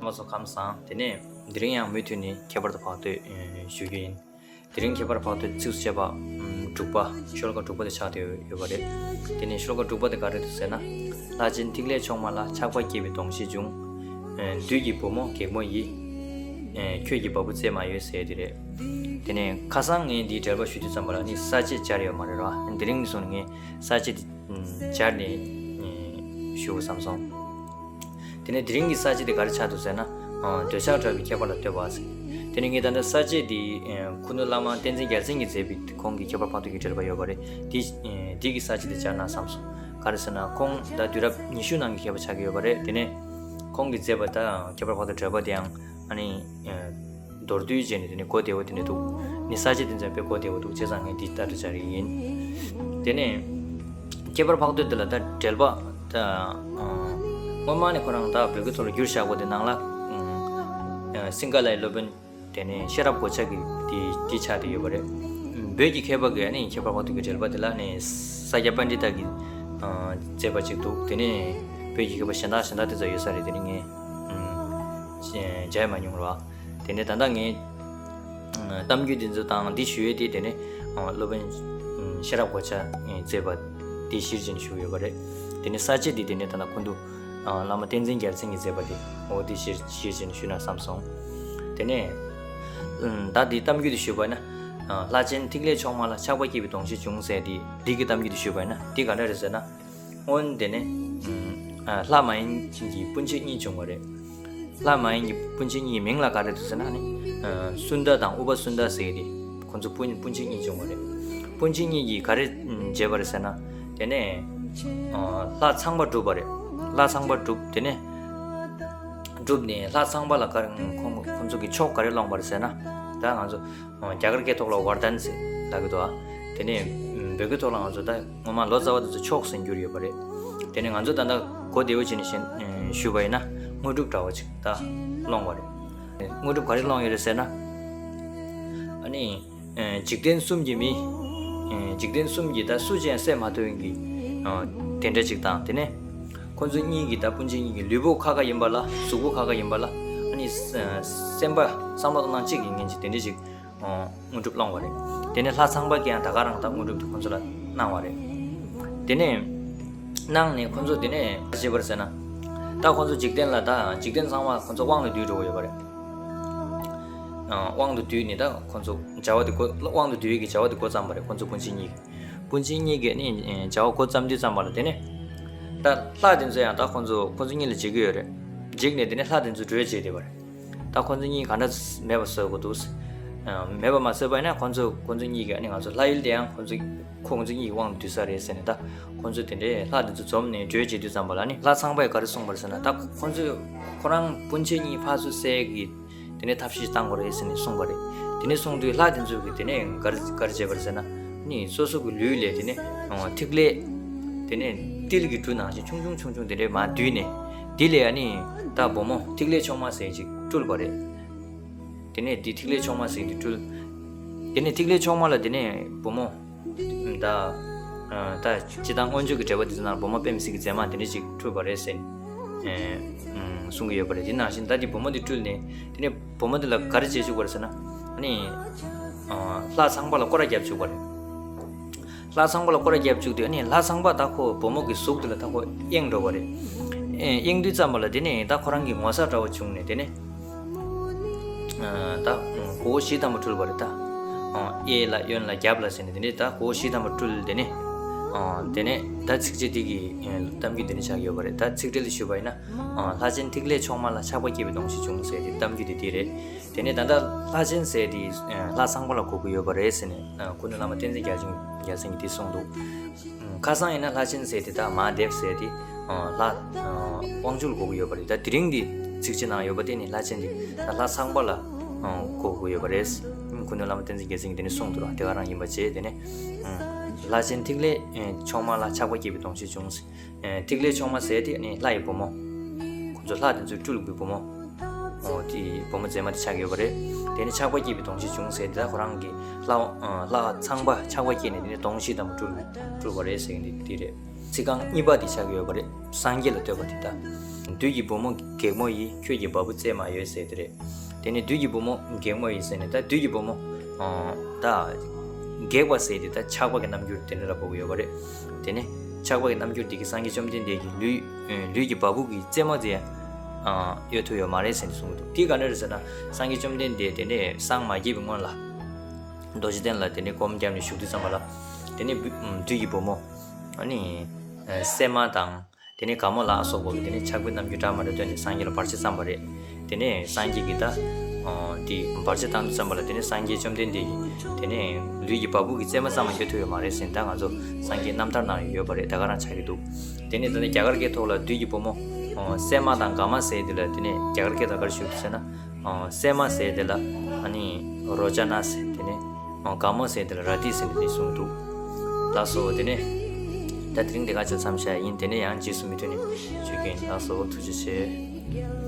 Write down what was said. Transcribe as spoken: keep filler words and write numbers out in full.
རྣམ་པ་ཚོ་ཁམས་བཟང་། དེ་ནས་དེ་རིང་ཡང་མུ་མཐུད་ནས་ཁྱད་པར་དུ་འཕགས་བསྟོད་ཞུ་རྒྱུ་ཡིན། དེ་རིང་ཁྱད་པར་འཕགས་བསྟོད་ཚིགས་སུ་བཅད་པ་དྲུག་པ། ཤོ་ལོ་ཀ་དྲུག་པ་དེ་ཆགས་བསྡད་ཡོད་པ་རེད། དེ་ནས་ཤོ་ལོ་ཀ་དྲུག་པ་དེ་ག་རེ་འདུག་ཟེར་ན། ལྷ་ཆེན་ཐིག་ལེ་མཆོག་མ་ལ། ཆགས་པ་སྐྱེས་པའི་གདོང་བཞི་བྱུང་། བདུད་ཀྱི་བུ་མོ་སྒེག་མོ་ཡིས། ཁྱོད་ཀྱི་བ་སྤུ་བཙལ་མ་ཡོང་ཟེར་དེ་རེད། དེ་ནས་ཁ་སང་ངས་འདིའི་འགྲེལ་པ་ཞུ་དུས་ཙམ་པ་ལ་ནི་ས་བཅད་སྦྱར་ཡོད་མ་རེད་ར། དེ་རིང་ནས་བཟུང་ནས་ངས་ས་བཅད་དེ་སྦྱར་ནས་ཞུ་དགོས་བསམ་སོང་། དེ་ནས་དེ་རིང་གི་ས་བཅད་དེ་ག་རེ་ཆགས་འདུག་ཟེར་ན། འདོད་ཆགས་བྲལ་བའི་ཁྱད་པར་ལ་ལྟོས་པ་ཟེར། དེ་ནས་ངས་ད་ལྟ་ས་བཅད་འདི་སྐུ་ནུ་བླ་མ་བསྟན་འཛིན་རྒྱལ་མཚན་གྱིས་མཛད་པའི་ཁོང་གི་ཁྱད་པར་འཕགས་བསྟོད་ཀྱི་འགྲེལ་པ་ཡོད་པ་རེད། འདི་འདི་གི་ས་བཅད་དེ་སྦྱར་ན་བསམ་སོང་། ག་རེ་ཟེར་ན་ཁོང་ད་དུས་རབས་ཉི་ཤུ་ནང་གི་མཁས་པ་ཆགས་ཀྱི་ཡོད་པ་རེད། དེ་ནས་ཁོང་གིས་མཛད་པ་ད་ཁྱད་པར་འཕགས་བསྟོད་འགྲེལ་པ་དེའང་ཨ་ནི། མདོར་བསྡུས་བྱས་ནས་དེ་ནི་གོ་བདེ་བོ་དེ་འདྲ་འདུག་ནི་ས་བཅད་དེ་ཚོ་དཔེ་གོ་བདེ་བོ་འདུག་བྱས་ཙང་ངས་འདི་ལྟར་དུ་སྦྱར་གྱི་ཡིན། དེ་ནས་ཁྱད་པར་འཕགས་བསྟོད་འདི་ལ་ད་འགྲེལ་པ་ད་སྔོན་མ་ནས་ཁོ་རང་ད་བོད་སྐད་ཐོག་ལ་བསྒྱུར་བཞག་པ་དེ་ནང་ལ་སིང་ག་ལའི་སློབ་དཔོན་དེ་ནས་ཤེས་རབ་གོ་ཆ་གི་དེ་དེ་ཆགས་བསྡད་ཡོད་པ་རེད། བོད་ཀྱི་མཁས་པ་གིས་ནི་ཁྱད་པར་འཕགས་བསྟོད་ཀྱི་འགྲེལ་པ་དེ་ལ་ནི་ས་སྐྱ་པཎྜི་ཏ་གིས་མཛད་པ་ཅིག་འདུག་དེ་ནས་བོད་ཀྱི་མཁས་པ་གཞན་དག་གཞན་དག་དེ་ཚོ་ཡོད་ས་རེད། དེ་ནི་ངས་མཇལ་མ་མྱོང་ར། དེ་ནས་ད་ལྟ་ངས་གཏམ་རྒྱུད་འདི་ཚོ་དང་འདི་ཞུ་ཡས་དེ་དེ་ནས་སློབ་དཔོན་ཤེས་རབ་གོ་ཆ་མཛད་པ་འདི་གཞིར་བྱས་ནས་ཞུ་ཡོད་པ་རེད། དེ་ནས་ས་བཅད་འདི་དེ་ནས་ད་ལྟ་སྐུ་མདུན་བླ་མ་བསྟན་འཛིན་རྒྱལ་མཚན་གྱིས་མཛད་པ་དེ་འོ་དེ་གཞིར་གཞིར་བྱས་ནས་ཞུས་ན་བསམ་སོང་། དེ་ནས་ད་འདི་གཏམ་རྒྱུད་དེ་ཞུས་པ་ན། ལྷ་ཆེན་ཐིག་ལེ་མཆོག་མ་ལ། ཆགས་པ་སྐྱེས་པའི་གདོང་བཞི་བྱུང་ཟེར་དེ་འདི་གི་གཏམ་རྒྱུད་དེ་ཞུས་པ་ན་འདི་ག་འདྲ་རེད་ཟེར་ན། སྔོན་དེ་ནས་ལྷ་མ་ཡིན་གྱི་སྤུན་མཆེད་གཉིས་བྱུང་བ་རེད། ལྷ་མ་ཡིན་གྱི་སྤུན་མཆེད་གཉིས་མིང་ལ་ག་རེ་འདུག་ཟེར་ན་ནི། སུན་ད་དང་ཨུ་པ་སུན་ད་ཟེར་གྱི་རེད། ཁོ་ཚོ་སྤུན་སྤུན་མཆེད་གཉིས་བྱུང་བ་རེད། སྤུན་མཆེད་གཉིས་ཀྱིས་ག་རེ་བྱས་པ་རེད་ཟེར་ན། དེ་ནས་ལྷ་ཚངས་པ་བསྒྲུབས་པ་རེད། ལྷ་ཚངས་པ་བསྒྲུབས་དེ་ནས་བསྒྲུབས་ནས་ལྷ་ཚངས་པ་ལ་ག་རེ་ཁོང་ཁོང་ཚོ་གི་མཆོག་ག་རེ་སློང་བ་རེད་ཟེར་ན། ད་ང་ཚོ་རྒྱ་གར་སྐད་ཐོག་ལ་ཝར་དན་ཟེར་ལབ་ཀྱི་འདུག་ཨ། དེ་ནས་བོད་སྐད་ཐོག་ལ་ང་ཚོ་ད་སྔོན་མ་ལོ་ཙཱ་བ་དེ་ཚོ་མཆོག་ཟེར་གྱི་ཡོད་པ་རེད། དེ་ནས་ང་ཚོ་ད་ལྟ་གོ་བདེ་བོ་བྱས་ནས་ཞུས་པ་ཡིན་ན་དངོས་གྲུབ་འདྲ་བོ་ཅིག་ད་སློང་བ་རེད། དངོས་གྲུབ་ག་རེ་སློང་ཡོད་རེད་ཟེར་ན། ཨ་ནི། འཇིག་རྟེན་གསུམ་གྱི་མི། འཇིག་རྟེན་གསུམ་གྱི་ད་སུ་ཅིག་ཡང་བསད་མ་ཐུབ་མཁན་གྱི། དེ་འདྲ་ཅིག་དང་དེ་ནས། ཁོ་ཚོ་གཉིས་ཀྱི་ད་སྤུན་མཆེད་གཉིས་ཀྱི་ལུས་པོ་ཁ་ཁ་ཡིན་པ་ལ་གཟུགས་པོ་ཁ་ཁ་ཡིན་པ་ལ། ཨ་ནི། སེམས་པ་བསམ་བློ་གཏོང་སྟངས་གཅིག་ཡིན་མཁན་ཅིག་དེ་འདྲ་ཅིག་དངོས་གྲུབ་བླངས་པ་རེད། དེ་ནས་ལྷ་ཚངས་པ་གིས་ཡང་ད་ག་རང་ད་དངོས་གྲུབ་དེ་ཁོ་ཚོ་ལ་གནང་བ་རེད། དེ་ནས། གནང་ནས་ཁོ་ཚོ་དེ་ནས་ག་རེ་བྱས་པ་རེད་ཟེར་ན། ད་ཁོ་ཚོ་འཇིག་རྟེན་ལ་ད་འཇིག་རྟེན་ཚང་མ་ཁོ་ཚོ་དབང་དུ་བསྡུས་འགྲོ་གི་ཡོད་པ་རེད། དབང་དུ་བསྡུས་ནས་ད་ཁོ་ཚོ་བྱ་བ་དེ་འགོ་དབང་དུ་བསྡུས་ཀྱི་བྱ་བ་དེ་འགོ་བརྩམས་པ་རེད། ཁོ་ཚོ་སྤུན་མཆེད་གཉིས་ཀྱིས། སྤུན་མཆེད་གཉིས་ཀྱིས་ནི་བྱ་བ་འགོ་བརྩམས་དུས་ཙམ་པ་ལ་དེ་ནས། ད་ལྷ་དེ་ཚོ་ཡང་ད་ཁོ་ཚོ་ཁོ་ཚོ་གཉིས་ལ་འཇིགས་ཀྱི་ཡོད་རེད། འཇིགས་ནས་དེ་ནས་ལྷ་དེ་ཚོ་བྲོས་བྱས་བསྡད་པ་རེད། ད་ཁོ་ཚོ་གཉིས་ག་འདྲ་མེད་པ་བཟོ་དགོས་འདུག་མེད་པ་མ་བཟོས་པ་ཡིན་ན་ཁོ་ཚོ་ཁོ་ཚོ་གཉིས་ཀྱིས་ཨ་ནི་ང་ཚོ་ལྷ་ཡུལ་དེ་ཡང་ཁོ་ཚོ་ཁོ་ཚོ་གཉིས་ཀྱི་དབང་དུ་བསྡུས་ས་རེད་ཟེར་ནས། ད་ཁོ་ཚོ་དེ་འདྲའི་ལྷ་དེ་ཚོ་འཛོམས་ནས་བྲོས་བྱེད་དུས་ཙམ་པ་ལ་ནི་ལྷ་ཚངས་པས་ག་རེ་གསུངས་པ་རེད་ཟེར་ན། ད་ཁོ་ཚོས་ཁོ་རང་སྤུན་མཆེད་གཉིས་ཕར་ཚུར་བསད་ཀྱི་དེ་ནས་ཐབས་ཤེས་བཏང་དགོས་རེད་ཟེར་ནས་གསུངས་པ་རེད། དེ་ནས་གསུངས་དུས་ལྷ་དེ་ཚོ་གིས་དེ་ནས་ག་རེ་ག་རེ་བྱས་པ་རེད་ཟེར་ན། ནི་སོ་སོ་གི་ལུས་ལས་དེ་ནས་ཐིག་ལེ། དེ་ནས་ཏིལ་གྱི་འབྲུ་ནང་བཞིན་ཆུང་ཆུང་ཆུང་ཆུང་དེ་འདྲའི་མར་བསྡུས་ནས། དེ་ལས་ཨ་ནི་ད་བུ་མོ་ཐིག་ལེ་མཆོག་མ་ཟེར་ཅིག་སྤྲུལ་པ་རེད། དེ་ནས་དེ་ཐིག་ལེ་མཆོག་མ་ཟེར་དེ་སྤྲུལ། དེ་ནས་ཐིག་ལེ་མཆོག་མ་ལ་དེ་ནས་བུ་མོ། ད། ད་སྤྱིར་བཏང་མངོན་བརྗོད་ཀྱི་འགྲེལ་པ་དེ་ཚོ་ནང་ལ་བུ་མོ་པད་མ་སེང་གེ་མཛེས་མ་དེ་འདྲ་ཅིག་སྤྲུལ་པ་རེད་ཟེར། གསུང་གི་ཡོད་པ་རེད། དེ་ནང་བཞིན་ད་དེ་བུ་མོ་དེ་སྤྲུལ་ནས་དེ་ནས་བུ་མོ་དེ་ལ་ག་རེ་བྱེད་བཅུག་པ་རེད་ཟེར་ན། ཨ་ནི། ལྷ་ཚངས་པ་ལ་སྐོར་ར་བརྒྱབ་བཅུག་པ་རེད། ལྷ་ཚངས་པ་ལ་སྐོར་ར་བརྒྱབ་བཅུག་དུས་ཨ་ནི་ལྷ་ཚངས་པ་ད་ཁོ་བུ་མོ་གི་གཟུགས་དེ་ལ་ད་ཁོ་གཡེང་འགྲོ་བ་རེད། གཡེང་དུས་ཙམ་པ་ལ་དེ་ནས་ད་ཁོ་རང་གི་ངོ་ཚ་འདྲ་བོ་བྱུང་ནས་དེ་ནས། ད་མགོ་བོ་བཞི་ཐམ་པ་སྤྲུལ་བ་རེད་ད། གཡས་ལ་གཡོན་ལ་རྒྱབ་ལ་ཟེར་ནས་དེ་ནས་ད་མགོ་བོ་བཞི་ཐམ་པ་སྤྲུལ་དེ་ནས། དེ་ནས་ད་ཚིགས་བཅད་འདི་གི་གཏམ་རྒྱུད་འདི་ནས་ཆགས་ཡོད་པ་རེད། ད་ཚིག་འགྲེལ་ཞུས་པ་ཡིན་ན། ལྷ་ཆེན་ཐིག་ལེ་མཆོག་མ་ལ། ཆགས་པ་སྐྱེས་པའི་གདོང་བཞི་བྱུང་ཟེར་དེ་གཏམ་རྒྱུད་དེ་འདི་རེད། དེ་ནས་ད་ལྟ་ལྷ་ཆེན་ཟེར་དེ་ལྷ་ཚངས་པ་ལ་གོ་གི་ཡོད་པ་རེད་ཟེར་ནས་སྐུ་མདུན་བླ་མ་བསྟན་འཛིན་རྒྱལ་མཚན་རྒྱལ་མཚན་གྱིས་དེ་གསུངས་འདུག་ཁ་སང་ཡིན་ན་ལྷ་ཆེན་ཟེར་དེ་ད་མ་ཧཱ་དེབ་ཟེར་དེ་ལྷ་དབང་ཕྱུག་ལ་གོ་གི་ཡོད་པ་རེད། ད་དེ་རིང་འདི་ཚིགས་བཅད་ནང་ཡོད་པ་དེ་ནི་ལྷ་ཆེན་འདི་ད་ལྷ་ཚངས་པ་ལ་གོ་གི་ཡོད་པ་རེད། སྐུ་མདུན་བླ་མ་བསྟན་འཛིན་རྒྱལ་མཚན་གྱིས་དེ་ནི་གསུངས་འདུག་ར། དེ་ག་རང་ཡིན་པ་བྱས། དེ་ནས་ལྷ་ཆེན་ཐིག་ལེ་མཆོག་མ་ལ། ཆགས་པ་སྐྱེས་པའི་གདོང་བཞི་བྱུང་། ཐིག་ལེ་མཆོག་མ་ཟེར་དེ་ནི་ལྷ་ཡི་བུ་མོ། ཁོ་ཚོ་ལྷ་དེ་ཚོས་སྤྲུལ་དགོས་བུ་མོ། ཨོ་དེ་བུ་མོ་མཛེས་མ་དེ་ཆགས་ཡོད་པ་རེད། དེ་ནི་ཆགས་པ་སྐྱེས་པའི་གདོང་བཞི་བྱུང་ཟེར་དེ་ད་ཁོ་རང་གི་ལྷ་ལྷ་ཚངས་པ་ཆགས་པ་སྐྱེས་ནས་དེ་ནི་གདོང་བཞི་དམ་སྤྲུལ་སྤྲུལ་བ་རེད་ཟེར་གྱི་འདི་རེད། ཚིག་རྐང་གཉིས་པ་དེ་ཆགས་ཡོད་པ་རེད། སངས་རྒྱས་ལ་བསྟོད་པ་དེ་ད། བདུད་ཀྱི་བུ་མོ་སྒེག་མོ་ཡིས། ཁྱོད་ཀྱི་བ་སྤུ་བཙེམ་མ་ཡོད་ཟེར་དེ་རེད། དེ་ནས་བདུད་ཀྱི་བུ་མོ་སྒེག་མོ་ཡིས་ཟེར་ནས་ད་བདུད་ཀྱི་བུ་མོ་ཨ་ད་སྒེག་པ་ཟེར་དེ་ད་ཆགས་པ་གི་རྣམ་འགྱུར་དེ་འདྲ་ལ་གོ་གི་ཡོད་པ་རེད། དེ་ནས་ཆགས་པ་གི་རྣམ་འགྱུར་དེ་གིས་སངས་རྒྱས་བཅོམ་ལྡན་འདས་ཀྱི་ལུས་ལུས་ཀྱི་བ་སྤུ་གི་རྩེ་མོ་དེ་ཨ་གཡོལ་ཐུབ་ཡོད་མ་རེད་ཟེར་ནས་གསུངས་གི་འདུག་དེ་ག་འདྲ་རེད་ཟེར་ན་སངས་རྒྱས་བཅོམ་ལྡན་འདས་དེ་ནས་སངས་མ་རྒྱས་པའི་སྔོན་ལ་རྡོ་རྗེ་གདན་ལ་དེ་ནས་སྒོམ་བརྒྱབ་ནས་བཞུགས་དུས་ཙམ་པ་ལ་དེ་ནས་བདུད་ཀྱི་བུ་མོ་ཨ་ནི་སྲན་མ་དང་། དེ་ནས་དགའ་མོ་ལ་སོགས་པ་གི་དེ་ནས་ཆགས་པའི་རྣམ་འགྱུར་སྐྲག་མ་རེ་སྟོན་ནས་སངས་རྒྱས་ལ་བར་ཆད་བརྩམས་པ་རེད། དེ་ནས་སངས་རྒྱས་ཀྱིས་ད་ཨ་དེ་བར་ཆད་བཏང་དུས་ཙམ་པ་ལ་དེ་ནས་སངས་རྒྱས་བཅོམ་ལྡན་འདས་ཀྱིས་དེ་ནས་ལུས་ཀྱི་བ་སྤུ་གི་རྩེ་མོ་ཙམ་མ་གཡོལ་ཐུབ་ཡོད་མ་རེད་ཟེར་ནས་ད་ང་ཚོ་སངས་རྒྱས་རྣམ་ཐར་ནང་ཡོད་པ་རེད། ད་ག་རང་ཆགས་ཀྱི་འདུག་དེ་ནས་ད་ནི་རྒྱ་གར་སྐད་ཐོག་ལ་བདུད་ཀྱི་བུ་མོ་ཨ་སྲན་མ་དང་དགའ་མ་ཟེར་དེ་ལ་དེ་ནས་རྒྱ་གར་སྐད་ཐོག་ག་རེ་ཞུ་འདུག་ཟེར་ན། ཨ་སྲན་མ་ཟེར་དེ་ལ་ཨ་ནི་རོ་ཅ་ན་ཟེར། དེ་ནས་ཨ་དགའ་མོ་ཟེར་དེ་ལ་ར་ཏི་ཟེར་ནས་དེ་གསུངས་འདུག་ལགས་སོ། དེ་ནས་ད་དེ་རིང་དེ་ག་ཚོད་མཚམས་བཞག་ཡིན། དེ་ནས་ཡང་རྗེས་སུ་མུ་མཐུད་ནས་ཞུ་གི་ཡིན། ལགས་སོ། ཐུགས་རྗེ་ཆེ།